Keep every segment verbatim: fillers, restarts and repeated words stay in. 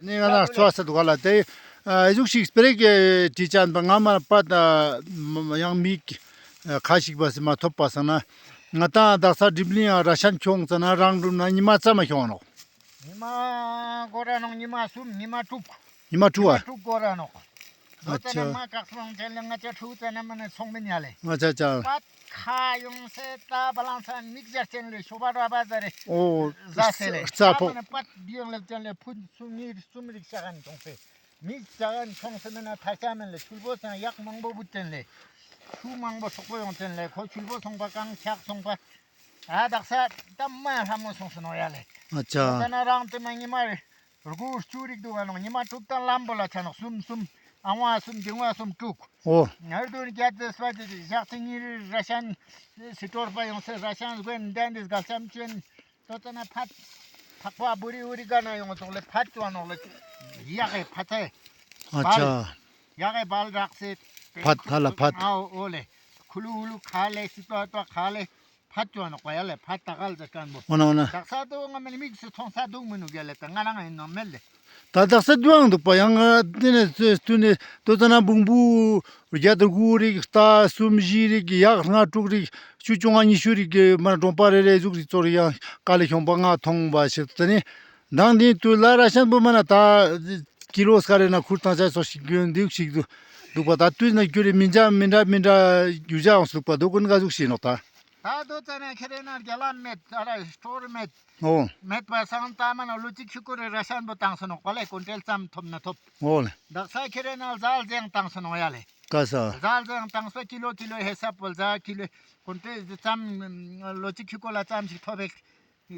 ནི་ང་ལ་ཚོ་ས་དུག་ག་ལ་ཏེ་ཨ་ཟུག་ཤིག་སྤེ་ར་གི་ཏི་ཅན་པ་ང་མ་པ་ད་ཡང་མིག་ཁ་ཤིག་པ་སི་མ་ཐོབ་པ་སང་ན་ང་ཏང་དག་ས་དྲིབ་ལིང་ཡང་ར་ཤན་ཁྱོང་ཙ་ན་རང་གྲུབ་ན་ཉི་མ་ཙམ་མ་ཁྱོང་ནོག། ཉི་མ་གོ་ར་ནོག། ཉི་མ་གསུམ་ཉི་མ་དྲུག། ཉི་མ་དྲུག་ཨ། དྲུག་གོ་ར་ནོག། ལོ་ཙ་ན་མ་ཀག་སོང་ཅན་ལེ་ང་ཅ་ཁྲུ་ཙ་ན་མ་ནེ་ཚོང་མིན་ཡ་ལེ། ང་ཅ་ཅ། པད་ཁ་ཡོང་སེ་ད་བ་ལང་ས་མིག་ཟེར་ཅན་ལེ་ཤོ་བ་ར་བ་ཟ་རེ། ཨོ། ཟ་སེ་ལེ། རྩ་ཕོ། ད་མ་ནེ་པད་ཡོང་ལེ་ཅན་ལེ་ཕུན་སུམ་ཉིས་སུམ་རིག་ཤ་གན་ཁྱོང་སེ། མིག་ཤ་གན་ཁྱོང་སེ་མེ་ན་ཐ་ཆ་མེན་ལེ་ཆུལ་པོ་སང་ཡག་མང་པོ་བུད་ཅན་ལེ། ཆུ་མང་པོ་སོག་པོ་ཡོང་ཅན་ལེ་ཁོ་ཆུལ་པོ་སོང་པ་གང་ཆག་སོང་པ། ཨ་དག་ས་ད་མ་ལྷ་མོ་སོང་སེ་ནོག་ཡ་ལེ། ཨ་ཅ། ད་ན་རང་ཏེ་མ་ཉི་མ་རེ། རྒུ་རྩུ་རིག་དུག་ག་ནོག། ཉི་མ་དྲུག་དང་ལམ་བོ་ལ་ཆ་ནོག། གསུམ་གསུམ། ཨ་བ་གསུམ་དེ་བ་གསུམ་དྲུག། ཨོ། ངར་དུན་རྒྱ་ཏེ་སྤ་ཏེ་ཞག་ཅིག་ཉི་རེ་ར་ཤན་སི་ཏོར་པ་ཡོང་སེ་ར་ཤན་གོན་ལྡན་ཏེ་གལ་ཆམ་ཅན་ཏོ་ཙ་ན་ཕད་ཐག་པ་བུ་རི་བུ་རི་ག་ན་ཡོང་ཏོག་ལེ་ཕད་ཅོ་ནོག་ལེ། ཡག་གི་ཕད་ཚེ། ཨ་ཅ། ཡག་གི་བལ་རག་སེ། ཕད་ཧ་ལ་ཕད། ཨ་ཨོ་ལེ། ཁུ་ལུ་ཧུ་ལུ་ཁ་ལེ་སི་ཏོ་ཏོ་ཁ་ལེ། ཕད་ཅོ་ནོག་པ་ཡ་ལེ་ཕད་ད་གལ་ཟེར་ཁན་བོ། འོ་ན་འོ་ན། དག་ས་དོ་ང་མེན་མིག་སི་ཐོང་ས་དུག་མི་ནུག་ཡ་ལེ་ད་ང་རང་ཨིན་ནོག་མེད་ལེ། ད་དག་ས་དུའང་དུག་པ་ཡང་ཏེ་ནེ་སྟུན་ནེ་ཏོ་ཙ་ན་བུང་བུ་རྒྱ་དར་གུ་རིག་རྟ་གསུམ་བཞི་རིག་ཡག་ལྔ་དྲུག་རིག་བཅུ་བཅོ་ལྔ་ཉི་ཤུ་རིག་མ་གྲོང་པ་རེ་རེ་ཟུག་རིག་ཙོ་རིག་ཡང་ཀ་ལེ་ཁྱོང་པ་ང་ཐོང་པ་ཞིག་ཏེ་ནེ་དང་དེ་དུས་ལ་ར་ཤན་པོ་མ་ན་ད་ཀི་ལོ་སྐར་རེ་ན་ཁུར་ཏང་ཆ་སོ་ཞིག་གྱོན་འདུག་ཞིག་འདུག་པ། ད་དུས་ན་གྱུར་རེ་མི་འདྲ་མི་འདྲ་མི་འདྲ་རྒྱུ་ཆ་ཡོང་སུག་པ་དོ་ཀུན་ག་ཟུག་ཤེས་ནོག་ད། ད་དོ་ཙ་ན་ཁེ་རེ་ན་རྒྱ་ལམ་མེད་ཨ་ར་སྟོར་མེད། ཨོ། མེད་པ་སང་ད་མ་ན་ལོ་གཅིག་ཤུ་ཀོ་རེ་ར་ཤན་པོ་ཏང་སོ་ནོག་པ་ལེ་ཀོན་ཀྲེལ་ཙམ་ཐོབ་ན་ཐོབ། ཨོ་ལེ། དག་ས་ཁེ་རེ་ན་ཟལ་ཟེང་ཏང་སོ་ནོག་ཡ་ལེ། ཀ་ས། ཟལ་ཟེང་ཏང་སོ་ཀི་ལོ་ཀི་ལོ་ཧེ་སབ་པོ་ཟལ་ཀི་ལོ་ཀོན་ཀྲེལ་ཙམ་ལོ་གཅིག་ཤུ་ཀོ་ལ་ཙམ་ཞིག་ཐོབ་བེ།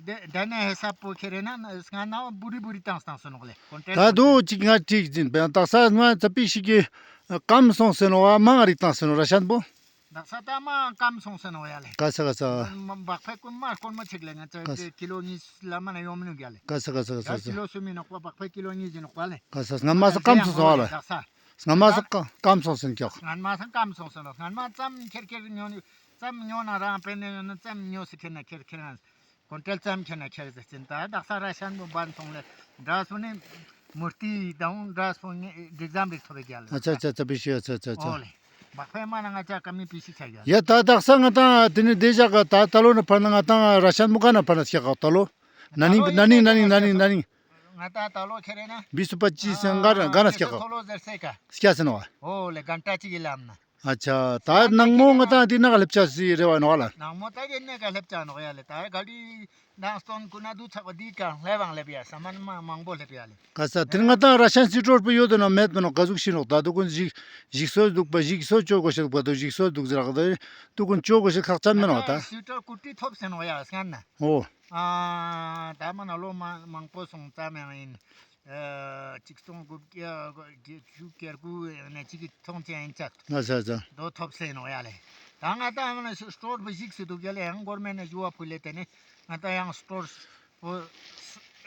ཏེ་ནེ་ཧེ་སབ་པོ་ཁེ་རེ་ན་སྔ་ན་བུ་རི་བུ་རི་ཏང་སོ་ནོག་ལེ། ཀོན་ཀྲེལ་ད་དོ་ཅིག་ང་ཅིག་ཟིན་པ་ཡང་དག་ས་ན་ཙ་པིག་ཞིག་གི་སྐམ་སོང་སེ་ནོག་བ་མང་རིག་ཏང་སེ་ནོག་ར་ཤན་པོ། དག་ས་ད་མ་སྐམ་སོང་སེ་ནོག་ཡ་ལེ། ཀ་ས་ཀ་ས། བག་ཕེ་ཀུན་མ་ཀོན་མ་ཅིག་ལེ་ང་ཅ་ཀི་ལོ་ཉིས་ལ་མ་ན་ཡོང་མི་ནུག་ཡ་ལེ། ཀ་ས་ཀ་ས་ཀ་ས། ཀི་ལོ་སུམ་ཨིན་ནོག་པ་བག་ཕེ་ཀི་ལོ་ཉིས་ཨིན་ནོག་པ་ལེ། ཀ་ས་སྔན་མ་ས་སྐམ་སོང་སོང་བ་ལེ། དག་ས། སྔན་མ་ས་སྐམ་སོང་སེ་ཀྱོག། སྔན་མ་ས་སྐམ་སོང་སེ་ནོག། སྔན་མ་ཙམ་ཁེར་ཁེར་ཉོ་ནི་ཙམ་ཉོ་ན་རང་པེ་ནེ་ཡོང་ན་ཙམ་ཉོ་སེ་ཁེར་ན་ཁེར་ཁེར་ན། ཀོན་ཀྲེལ་ཙམ་ཁྱེར་ན་ཁྱེར་ཟེར་ཅན་ད་དག་ས་ར་ཤན་པོ་བན་སོང་ལེ་འདྲ་སོང་ནི་མུར་ཏི་དང་འདྲ་སོང་ནི་སྒྲིག་ཙམ་རིག་ཐོབ་ཡ་ལེ། ཨ་ཅ་ཅ་ཅ་པི་ཤི་ཨ་ཅ་ཅ་ཅ། ཨོ་ལེ། བག་ཕེ་མ་ན་ང་ཅ་ཀ་མི་པི་ཤི་ཆ་ཡ། ཡ་ད་དག་ས་ང་ཏང་ཏེ་ནེ་དེ་ཞག་ག་ད་ད་ལོ་ནེ་ཕར་ན་ང་ཏང་ར་ཤན་པོ་ག་ན་ཕར་ན་སྐྱག་ག་ད་ལོ། ན་ནིང་ན་ནིང་ན་ནིང་ན་ནིང་ན་ནིང་། ང་ཏང་ད་ལོ་ཁེ་རེ་ན། བི་སུ་པ་ཅི་སེ་ག་ན་ག་ན་སྐྱག་ག། ཐོ་ལོ་ཟེར་སེ་ཀ། སྐྱག་སེ་ནོག་བ། ཨོ་ལེ་གན་ཏ་ཅིག་གི་ལམ་ན། ཨ་ཅ། ད་ནང་མོ་ང་ཏང་འདི་ནང་སླེབས་ཆ་སི་རེ་བ་ནོག་ལ། ནང་མོ་ད་འདི་ནང་སླེབས་ཆ་ནོག་ཡ་ལེ། ད་ག་རི་དང་སྟོན་ཀུན་ན་དུ་ཚག་པ་འདི་ཀ་སླེབས་བང་སླེབས་ཡ་ས་མན་མ་མང་པོ་སླེབས་ཡ་ལེ། ག་ས་དེ་ང་ཏང་ར་ཤན་སི་ཏྲོར་པོ་ཡོད་དོ་ན་མེད་པ་ནོག་ག་ཟུག་ཤི་ནོག་ད་དུ་ཀུན་ཞིག་ཞིག་སོ་འདུག་པ་ཞིག་སོ་ཅོ་གོ་ཤེས་འདུག་པ་དུ་ཞིག་སོ་འདུག་ཟེར་ག་དུ་ཀུན་ཅོ་གོ་ཤེས་ཁག་ཅན་མེ་ནོག་ད། སི་ཏྲོར་ཀུ་ཏི་ཐོབ་སེ་ནོག་ཡ་སྔན་ན། ཨོ། ཨ་ད་མ་ན་ལོ་མ་མང་པོ་སོང་ཙམ་ཡང་ཡིན། ཨ་ཅིག་སྟོང་དགུ་བརྒྱ་བཅུ་གྱ་དགུ་ནས་ཅིག་གི་ཐོང་ཅན་ཡིན་ཙག། ང་ས་ས། དོ་ཐོབ་སེ་ནོག་ཡ་ལེ། ད་ང་ཏང་ཨ་ནི་སི་ཏྲོར་པོ་ཞིག་སེ་འདུག་ཡ་ལེ། ཡང་གོར་མེན་ནས་ཞུ་བ་ཕུལ་ལེ། ཏེ་ནེ་ང་ཏང་ཡང་སི་ཏྲོར་པོ་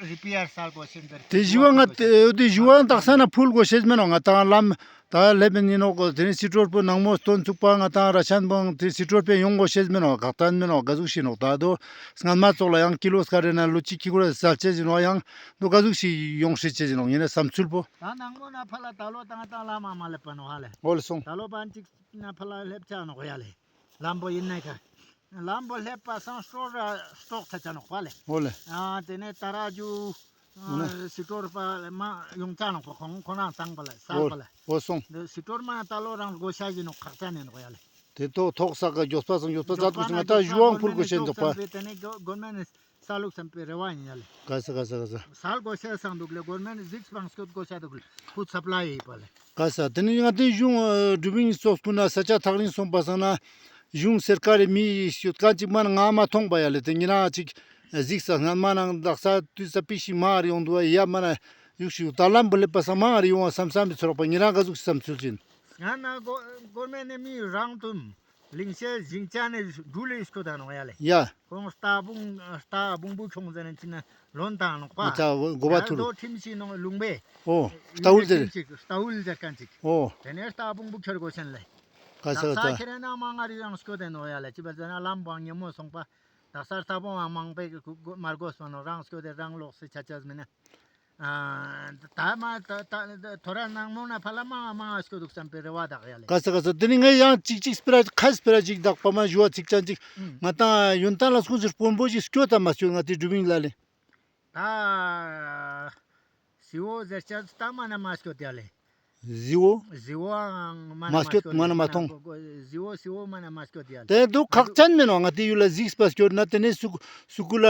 རི་པི་ཡར་སལ་དགོས་ཤེས་འདིར། ཏེ་ཞུ་བ་ང་ཏེ་ཏེ་ཞུ་བ་དག་ས་ན་ཕུལ་དགོས་ཤེས་མེ་ནོག་ང་ཏང་ལམ་ད་སླེབས་ཡིན་ནོག་གོ། ཏེ་ནེ་སི་ཏྲོར་པོ་ནང་མོ་སྟོན་ཚུགས་པ་ང་ཏང་ར་ཤན་པོ་ཏེ་སི་ཏྲོར་པོ་ཡོང་དགོས་ཤེས་མེ་ནོག་ཁག་ཅན་མེ་ནོག་ག་ཟུག་ཤི་ནོག་ད་དོ། སྔན་མ་ཙོགས་ལ་ཡང་ཀི་ལོ་སྐར་རེ་ན་ལོ་གཅིག་གི་གུ་ར་ཟལ་ཆེ་ཟིན་ནོག་ཡང་དོ་ག་ཟུག་ཤིག་ཡོང་ཤེས་ཆེ་ཟིན་ནོག་ཡིན་ན་བསམ་ཚུལ་པོ། ད་ནང་མོ་ན་ཕ་ལ་ད་ལོ་ད་ང་ཏང་ལམ་མ་མ་སླེབས་པ་ནོག་ཧ་ལེ། ཨོ་ལེ་སོང་། ད་ལོ་བན་ཅིག་ན་ཕ་ལ་སླེབས་ཆ་ནོག་ཡ་ལེ། ལམ་པོ་ཡིན་ན་ཁ། ལམ་པོ་སླེབས་པ་སང་སྟོར་ར་སྟོག་ཐ་ཆ་ནོག་པ་ལེ། ཨོ་ལེ། ཨ་ཏེ་ནེ་ད་ར་ཇུ་ཨ་སི་ཏྲོར་པ་མ་ཡོང་ཆ་ནོག་པ་ཁོང་ཁོ་རང་ཚང་པ་ལ་སལ་པ་ལ། ཨོ་སོང་། སི་ཏྲོར་མ་ད་ལོ་རང་དགོས་ཤ་ཞིག་ནོག་ཁག་ཅན་ཡིན་ནོག་ཡ་ལེ། ཏེ་ཏོ་ཐོག་ས་ཀ་མགྱོགས་པ་སང་མགྱོགས་པ་ཛད་དུག་ཅིག་ང་ཏང་ཞུ་བ་ཕུལ་དགོས་ཤེས་འདུག་པ། ཏེ་ནེ་གོར་མེན་ནི་ས་ལུགས་སམ་པའི་རེ་བ་ཡིན་ཡ་ལེ། ག་ས་ག་ས་ག་ས། སལ་དགོས་ཤེས་སང་འདུག་ལེ། གོར་མེན་ནི་གཟིགས་སྤང་སྐྱོད་དགོས་ཤ་འདུག་ལེ། ཧུད་སབ་ལའི་ཡིན་པ་ལེ། ག་ས་ཏེ་ནེ་ང་ཏང་གཞུང་ཨ་སྒྲུབ་ཡིན་སོགས་ཀུན་ན་ས་ཆ་ཐག་རིང་སོང་པ་སང་ན་གཞུང་སེར་ཀ་རེ་མི་ཡོད་ཁན་ཅིག་མ་ན་ང་མ་མཐོང་པ་ཡ་ལེ། ཏེ་ཉེ་རང་ཅིག་གཟིགས་ས་སྔན་མ་ནང་དག་ས་དུས་ས་པི་ཤི་མ་རེ་ཡོང་འདུག་ཡ་མ་ན་ཡུག་ཤིག་ད་ལམ་པོ་སླེབས་པ་སང་མ་རེ་ཡོང་བ་བསམ་བསམ་མི་ཚོར་པ་ཉེ་རང་ག་ཟུག་བསམ་ཚུལ་ཅིན། ང་ན་གོ་གོར་མེན་ནི་མི་རང་དུམ་ལིང་ཤེད་ཞིང་ཆ་ནི་འགྲུལ་ལེ་སྐོ་ད་ནོག་ཡ་ལེ། ཡ། ཁོང་རྟ་བུང་རྟ་བུང་བུ་ཁྱོང་ཟེར་ནི་ཅི་ན་ལོན་ཏང་ནོག་པ། ཨ་ཅག་གོ་བ་ཐུར། ཡ་ལོ་ཁྲིམས་ཤིག་ནོག་ལུང་པའི། ཨོ། རྟ་འུལ་ཟེར། ཁྲིམས་ཤིག་རྟ་འུལ་ཟེར་ཁན་ཅིག། ཨོ། ཏེ་ནེ་རྟ་བུང་བུ་ཁྱེར་དགོས་ཤེས་ལེ། ག་ས་ག་ས་ས། ཁྱེར་ན་མ་ང་རི་རང་སྐྱོད་དེ་ནོག་ཡ་ལེ། ཅི་བ་ཟེར་ན་ལམ་བང་ཉེ་མོ་སོང་པ། དག་ས་རྟ་བུང་བང་མང་པོ་མ་དགོས་པ་ནོག་རང་སྐྱོད་དེ་རང་ལོག་སེ་ཆ་ཆ་མིན་ན། ཨ་ད་མ་ད་ད་ཐོ་ར་ནང་མོ་ན་ཕ་ལ་མང་མང་ཨ་སྐྱོད་དུག་སམ་པའི་རེ་བ་དག་ཡ་ལེ། ཀ་ས་ཀ་ས། དེ་ནི་ངས་ཡང་ཅིག་ཅིག་སྤེ་ར་ཁ་སྤེ་ར་ཅིག་དག་པ་མ་ཞུ་བ་ཚིག་ཅན་ཅིག་ཨུམ། ང་ཏང་ཡོན་ཏན་ལ་སོང་ཟེར་དཔོན་པོ་ཞིག་སྐྱོད་དམ་མ་སྐྱོད། ང་ཏི་སྒྲུབ་ཡིན་ལ་ལེ། ད་ཟི་བོ་ཟེར་ཆ་ད་མ་ན་མ་སྐྱོད་ཡ་ལེ། ཟི་བོ། ཟི་བོའང་མ་ན་མ་མ་སྐྱོད་སྐྱོད་མ་ན་མ་ཐོང་། ཟི་བོ་ཟི་བོ་མ་ན་མ་སྐྱོད་ཡ་ལེ། དེ་དུ་ཁག་ཅན་མེན་ནོ། ང་ཏི་ཡུལ་ལ་གཟིགས་པ་སྐྱོད་ན་དེ་ནས་སུ་སུ་ཀུལ་ལ་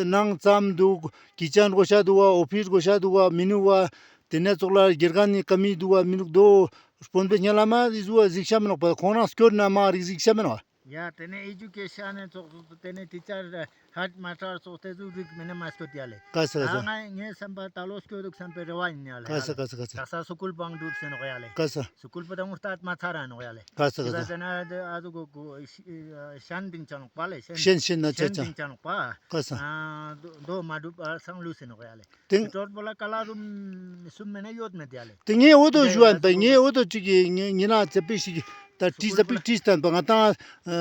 ནང་ཙམ་དུག་ཀི་ཅན་གོ་ཤ་དུག་བ། ཨོ་ཕིས་གོ་ཤ་དུག་བ་མི་ནུག་བ། དེ་ནས་ཙོགས་ལ་དགེ་རྒན་ནི་ཀ་མི་དུག་བ་མི་ནུག་དོ། དཔོན་པོའི་སྙན་ལ་མ་རིག་ཟུ་བ་གཟིགས་ཤ་མེན་ནོ་པ། ཁོང་རང་སྐྱོད་ན་མ་རིག་གཟིགས་ཤ་མེན་ནོ། ཡ་དེ་ནས་ཨེ་ཇུ་ཀེ་ཤན་ནས་ཙོགས་ཙོགས་དེ་ནས་ཊི་ཅར་ཧེཌ་མ་སྟར་ཙོགས་དེ་ཟུག་རིག་མེན་ན་མ་སྐྱོད་ཡ་ལེ། ཀ་ས་ཀ་ས། ད་ང་ངའི་བསམ་པ་ད་ལོ་སྐྱོད་དུག་བསམ་པའི་རེ་བ་ཡིན་ཡ་ལེ། ཀ་ས་ཀ་ས་ཀ་ས། དག་ས་སུ་ཀུལ་བང་གྲུབ་ཟེར་ནོག་ཡ་ལེ། ཀ་ས། སུ་ཀུལ་པོ་ད་ངུ་སྟ་མ་ཚར་ར་ནོག་ཡ་ལེ། ཀ་ས་ཀ་ས། ཅི་བ་ཟེར་ན་ཨ་ཟུ་གོ་གོ་ཤན་དིང་ཆ་ནོག་པ་ལེ། ཤན་ཤན་ན་ཆ་ཆ། དིང་ཆ་ནོག་པ། ཀ་ས། ཨ་དོ་མ་གྲུབ་པ་སང་ལུས་ཟེར་ནོག་ཡ་ལེ། དེ་ཏོར་པོ་ལ་ཀ་ལ་རུམ་སུམ་མེ་ན་ཡོད་མེད་ཡ་ལེ། དེ་ངའི་འོ་དོ་ཞུ་བ་ཡིན་པ། ངའི་འོ་དོ་ཅིག་གི་ངའི་ངའི་ན་ཙེ་པི་ཞིག་ད་ཏི་ཙ་པིག་ཏི་སྟན་པ། ང་ཏང་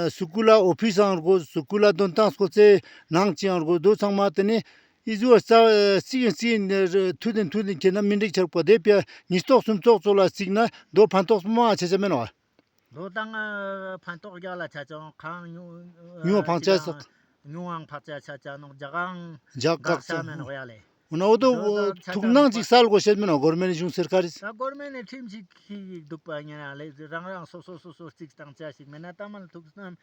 སུ་ཀུལ་ལ་ཨོ་ཕིས་སང་རྒོ། སུ་ཀུལ་ལ་དོན་ཏང་སྐོ་ཚེ་ནང་ཅི་ཡང་རྒོ། དོ་ཚང་མ་དེ་ནི་ཨི་ཟུ་བ་རྩ་སིག་སིག་ཐུ་དེན་ཐུ་དེན་ཁྱེར་ན་མི་འགྲིག་ཆར་པ། དེ་པ་ཉིས་ཐོག་སུམ་ཐོག་ཙོགས་ལ་སིག་ན་དོ་ཕན་ཐོགས་མང་ཆ་ཆ་མེན་ནོ། དོ་དང་ཕན་ཐོགས་རྒྱ་ལ་ཆ་ཆ་ཁང་ཉུང་ཉུང་བ་ཕང་ཆ་ས། ཉུང་བ་ཕང་ཆ་ཆ་ཆ་ནོག་རྒྱ་གང་རྒྱ་གག་ས་མེན་ནོག་ཡ་ལེ། འོ་ན་འོ་དོ་ཐུགས་སྣང་ཅིག་སལ་དགོས་ཤེས་མེན་ནོ། གོར་མེན་ནི་གཞུང་སེར་ཁ་རིས། ད་གོར་མེན་ནི་ཁྲིམས་ཤིག་ཁྱེར་དུག་པ་ཉེ་ན་ལེ། རང་རང་སོ་སོ་སོ་སོ་ཅིག་བཏང་ཆ་ཞིག་མེན་ན་ད་མ་ཐུགས་སྣང་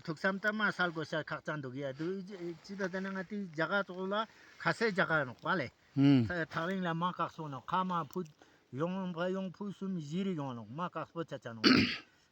ཐུགས་བསམ་ད་མ་སལ་དགོས་ཤེས་ཁག་ཅན་དུག་ཡ། དུ་ཅི་ད་ད་ན་ང་ཏི་རྒྱ་གར་ཚོགས་ལ་ཁ་སེ་རྒྱ་གར་ནོག་པ་ལེ། ཐག་རིང་ལ་མ་ཁག་སོང་ནོག་ཁ་མ་ཕུད་ཡོང་ཕ་ཡོང་ཕུད་སུམ་བཞི་རིག་ཡོང་ནོག་མ་ཁག་སོ་ཆ་ཆ་ནོག་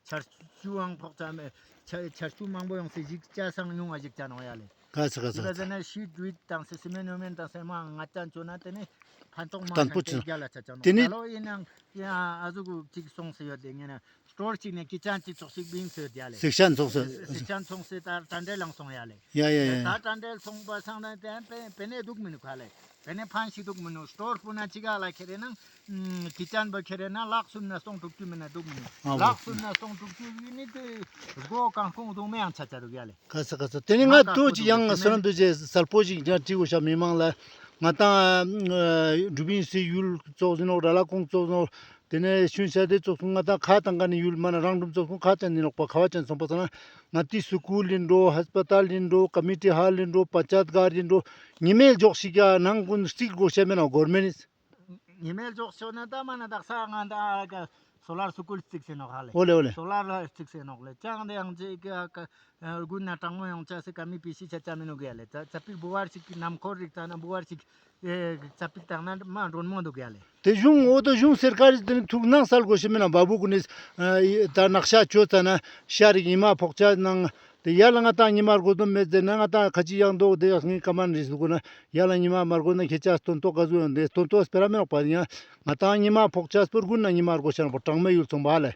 ཆར་ཆུའང་ཕོག་ཆ་མེད། ཆར་ཆར་ཆུ་མང་པོ་ཡོང་སེ་ཞིག་ཆ་སང་ཉུང་བ་ཞིག་ཆ་ནོག་ཡ་ལེ། ཀ་ས་ཀ་ས། ཅི་བ་ཟེར་ན་ཤིད་ཝིད་དང་སེ་སི་མེན་ནོ་མེན་དང་སེ་མ་ང་ཅན་ཆོ་ན་དེ་ནི་ཕན་ཐོགས་མ་ཐན་པོ་ཆེ་རྒྱ་ལ་ཆ་ཆ་ནོག་དེ་ནི་ད་ལོ་ཡིན་ནང་ཡ་ཨ་ཟུག་གུ་ཅིག་སོང་སེ་ཡོད་དེ་ངེ་ན་སྟོར་ཅིག་ནས་ཀི་ཅན་ཅིག་ཚོགས་ཤིག་བིང་སེ་ཡོད་ཡ་ལེ། སིག་ཅན་ཚོགས་སེ། སིག་ཅན་ཚོགས་སེ་ད་ཏན་ཏན་ལང་སོང་ཡ་ལེ། ཡ་ཡ་ཡ། ད་ཏན་ཏན་སོང་པ་སང་ན་དེ་པེ་ནེ་དུག་མི་ནུག་ཧ་ལེ། པེ་ནེ་ཕན་ཞིག་དུག་མི་ནུག་སྟོར་པོ་ན་ཅི་ག་ལ་ཁྱེར་ན། ཀི་ཅན་པ་ཁྱེར་ན་ལག་སུམ་ན་སྟོང་དྲུག་ཅུ་མི་ན་དུག་མི་ནུག་ཨ་ལག་སུམ་ན་སྟོང་དྲུག་ཅུ་ཡིན་ནི་དེ་སྒོ་གང་ཁུང་དུག་མེ་ཡང་ཆ་ཆ་དུག་ཡ་ལེ། ཀ་ས་ཀ་ས། དེ་ནི་ང་ཏོ་ཅི་ཡང་སོ་རམ་དུ་ཅེ་སལ་པོ་ཞིག་ཡང་དྲི་དགོས་ཤ་མི་མང་ལ། ང་ཏང་འགྲུབ་ཡིན་སི་ཡུལ་ཙོགས་ཡིན་ནོག་ར་ལ་ཁོང་ཙོགས་ཡིན་ནོག་དེ་ནས་ཤུན་ཤ་དེ་ཙོགས་ང་ཏང་ཁ་ཏང་ཀ་ནི་ཡུལ་མ་ན་རང་འགྲུབ་ཙོགས་ཁ་ཅན་ཡིན་ནོག་པ། ཁ་བ་ཅན་སོང་པ་ས་ན་ང་ཏི་སུ་ཀུལ་ཡིན་འགྲོ། ཧས་པ་ཏལ་ཡིན་འགྲོ། ཀ་མི་ཊི་ཧལ་ཡིན་འགྲོ། པན་ཅད་གར་ཡིན་འགྲོ། ཉི་མའི་ལྗོགས་ཤིག་ག་ནང་ཀུན་རྩིག་དགོས་ཤ་མེན་ནོག་གོར་མེན་ནི། ཉི་མའི་ལྗོགས་ཤོ་ན་ད་མ་ན་དག་ས་ང་ད་ཨ་ག་སོ་ལར་སུ་ཀུལ་རྩིག་སེ་ནོག་ཧ་ལེ། འོ་ལེ་འོ་ལེ། སོ་ལར་རྩིག་སེ་ནོག་ལེ། ཅང་དེ་ཡང་ཅིག་ག་ག་དགུན་ན་གྲང་མོ་ཡོང་ཆ་སེ་ཀ་མི་པི་ཤི་ཆ་ཆ་མི་ནུག་ཡ་ལེ། ཙ་ཙ་པིག་བུ་བར་ཞིག་གི་ནམ་འཁོར་རིག་ཙ་ན་བུ་བར་ཞིག་ཨེ་ཙ་པིག་བཏང་ན་མ་མགྲོན་མོ་འདུག་ཡ་ལེ། དེ་གཞུང་འོ་དོ་གཞུང་སེར་ཁ་རི་དེ་ནི་ཐུགས་སྣང་སལ་དགོས་ཤེས་མེན་ན། བ་བུ་ཀུན་ནི་ད་ནག་ཤ་ཅོ་ཙ་ན་ཤ་རིག་ཉི་མ་ཕོག་ཆ་ནང་དེ་ཡ་ལ་ང་ཏང་ཉི་མ་རྒོ་དོ་མེད་ཟེར་ན་ང་ཏང་ཁ་ཅིག་ཡང་འདུག་དེ་ཡག་ངའི་ཀ་མན་རིས་འདུག་ན། ཡ་ལ་ཉི་མ་མ་རྒོ་ན་ཁྱེད་ཅག་སྟོན་ཐོག་ག་ཟུག་ཡོང་དེ་སྟོན་ཐོག་སྤེ་ར་མེད་ནོག་པ། ཡང་ང་ཏང་ཉི་མ་ཕོག་ཆ་སྤོར་དགུན་ན་ཉི་མ་རྒོ་ཤ་ནོག་པ། གྲང་མོ་ཡུལ་ཚོང་པ་ལེ།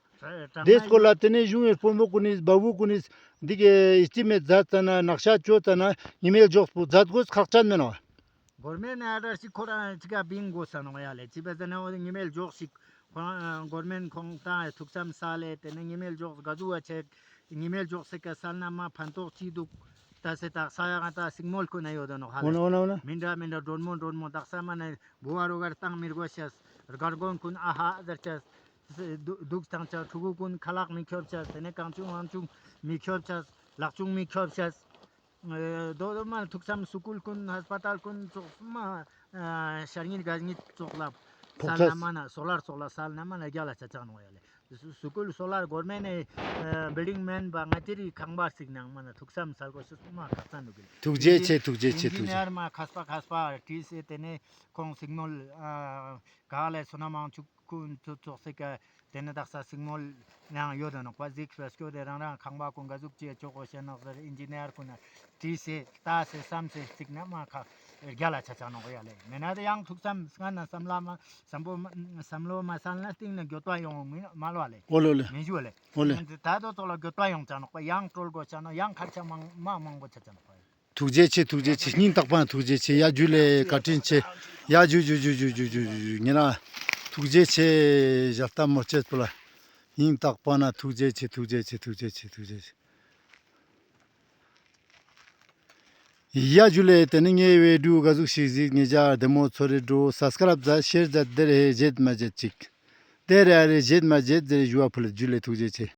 དེ་སྐོར་ལ་དེ་ནས་གཞུང་ངི་དཔོན་པོ་ཀུན་ནི་བ་བུ་ཀུན་ནི་འདི་གའི་ཨིས་ཊི་མེཊ་མཛད་ཙ་ན་ནག་ཤ་ཅོ་ཙ་ན་ཉི་མའི་ལྗོགས་པོ་མཛད་དགོས་ཁག་ཅན་མེན་ནོག་གོར་མེན་ནི་ཨར་ཌར་ཞིག་ཁོ་རང་ཅིག་ག་བིང་དགོས་ས་ནོག་ཡ་ལེ། ཅི་བ་ཟེར་ན་འོ་ཉི་མའི་ལྗོགས་ཤིག་ཁོ་རང་གོར་མེན་ཁོང་ཏང་ཐུགས་བསམ་སལ་ལེ། དེ་ནས་ཉི་མའི་ལྗོགས་ག་ཟུག་བ་ཆེ་ཉི་མའི་ལྗོགས་སེ་ཀ་སལ་ན་མ་ཕན་ཐོགས་ཅི་འདུག་ད་སེ་དག་ས་ཡ་ང་ཏང་སིག་མོལ་ཁུ་ན་ཡོད་དོ་ནོག་ཧ་ལེ། འོ་ན་འོ་ན་འོ་ན། མི་འདྲ་མི་འདྲ་མགྲོན་མོ་མགྲོན་མོ་དག་ས་མ་ན་བུ་བ་རོ་གར་བཏང་མི་དགོས་ཤེས། རྒར་གོན་ཀུན་ཨ་ཧ་ཟེར་ཆ། སྡུག་བཏང་ཆ། ཕྲུ་གུ་ཀུན་ཁ་ལག་མི་ཁྱོབ་ཆ། དེ་ནས་གང་བྱུང་མང་བྱུང་མི་ཁྱོབ་ཆ། ལག་ཆུང་མི་ཁྱོབ་ཆ། ཨེ་དོ་དོ་མ་ཐུགས་བསམ་སུ་ཀུལ་ཀུན་ཧས་པ་ཏལ་ཀུན་ཙོགས་མ་ཨ་ཤར་ཉིད་དགའ་ཉིད་ཙོགས་ལ་ཕོག་སལ་ཆ་ན་མ་ན་སོ་ལར་ཙོགས་ལ་སལ་ན་མ་ན་རྒྱ་ལ་ཆ་ཆ་ནོག་ཡ་ལེ། སུ་སུ་ཀུལ་སོ་ལར་གོར་མེན་ནི་ཨེ་བིལ་ཌིང་མེན་པ་ང་ཏི་རི་ཁང་པ་ཞིག་ནང་མ་ན་ཐུགས་བསམ་སལ་དགོས་ཤེས་མ་ཁག་ཅན་འདུག་གི་ལེ། ཐུགས་རྗེ་ཆེ། ཐུགས་རྗེ་ཆེ། ཨིན་ཇི་ཐུགས་རྗེ་ནེར་མ་ཁས་པ་ཁས་པ་བྲིས་སེ་དེ་ནས་ཁོང་སིག་མོལ་ཨ་ག་ལེ་སོ་ན་མང་ཆུ་ཀུན་ཚུ་ཙོགས་སེ་ཀ་དེ་ནས་དག་ས་སིག་མོལ་ནང་ཡོད་དོ་ནོག་པ། གཟིགས་པ་སྐྱོད་དེ་རང་རང་ཁང་པ་ཀུན་ག་ཟུག་ཅེས་ཅོ་གོ་ཤེས་ནོག་ཟེར་ཨིན་ཇི་ནེར་ཀུན་ན་བྲིས་སེ་ལྟ་སེ་བསམ་སེ་བརྩིགས་ན་མ་ཁ་རྒྱ་ལ་ཆ་ཆ་ནོག་ཡ་ལེ། མེད་ན་དེ་ཡང་ཐུགས་བསམ་སྔ་ན་བསམ་བློ་མ་བསམ་བློ་མ་བསམ་བློ་མ་སལ་ན་སྟིང་ན་འགྱོད་པ་ཡོང་མི་མ་ལོ་ལེ། འོ་ལེ་འོ་ལེ། མི་ཞུ་ལེ། འོ་ལེ། ད་དོ་ཙོགས་ལ་འགྱོད་པ་ཡོང་ཆ་ནོག་པ། ཡང་སྤྲོ་གོ་ཆ་ནོག། ཡང་ཁར་ཆ་མང་མ་མང་པོ་ཆ་ཆ་ནོག་པ། ཐུགས་རྗེ་ཆེ། ཐུགས་རྗེ་ཆེ། སྙིང་ཐག་པ་ནས་ཐུགས་རྗེ་ཆེ། ཡ་ཇུ་ལེ། བཀའ་དྲིན་ཆེ། ཡ་ཇུ་ཇུ་ཇུ། ཉེ་རང་ཐུགས་རྗེ་ཆེ། ཞབས་ཏ་མོ་ཅེས་པོ་ལ་སྙིང་ཐག་པ་ནས་ཐུགས་རྗེ་ཆེ། ཐུགས་རྗེ་ཆེ། ཐུགས་རྗེ་ཆེ། ཐུགས་རྗེ་ཆེ། ཡ་ཇུ་ལེ། ཏེ་ནེ་ངའི་བི་ཌི་ཡོ་ག་ཟུག་ཞིག་གཟིགས་ཉེ་ཞ་བདེ་མོ་ཚོར་རེ་འགྲོ། སབ་སི་ཀ་རབ་མཛད་ཤེར་མཛད་དེ་རེ་ཧེ་བརྗེད་མ་བརྗེད་ཅིག་ཏེ་རེ་ཨ་རེ་བརྗེད་མ་བརྗེད་ཟེར་ཞུ་བ་ཕུལ། ཇུ་ལེ། ཐུགས་རྗེ་ཆེ།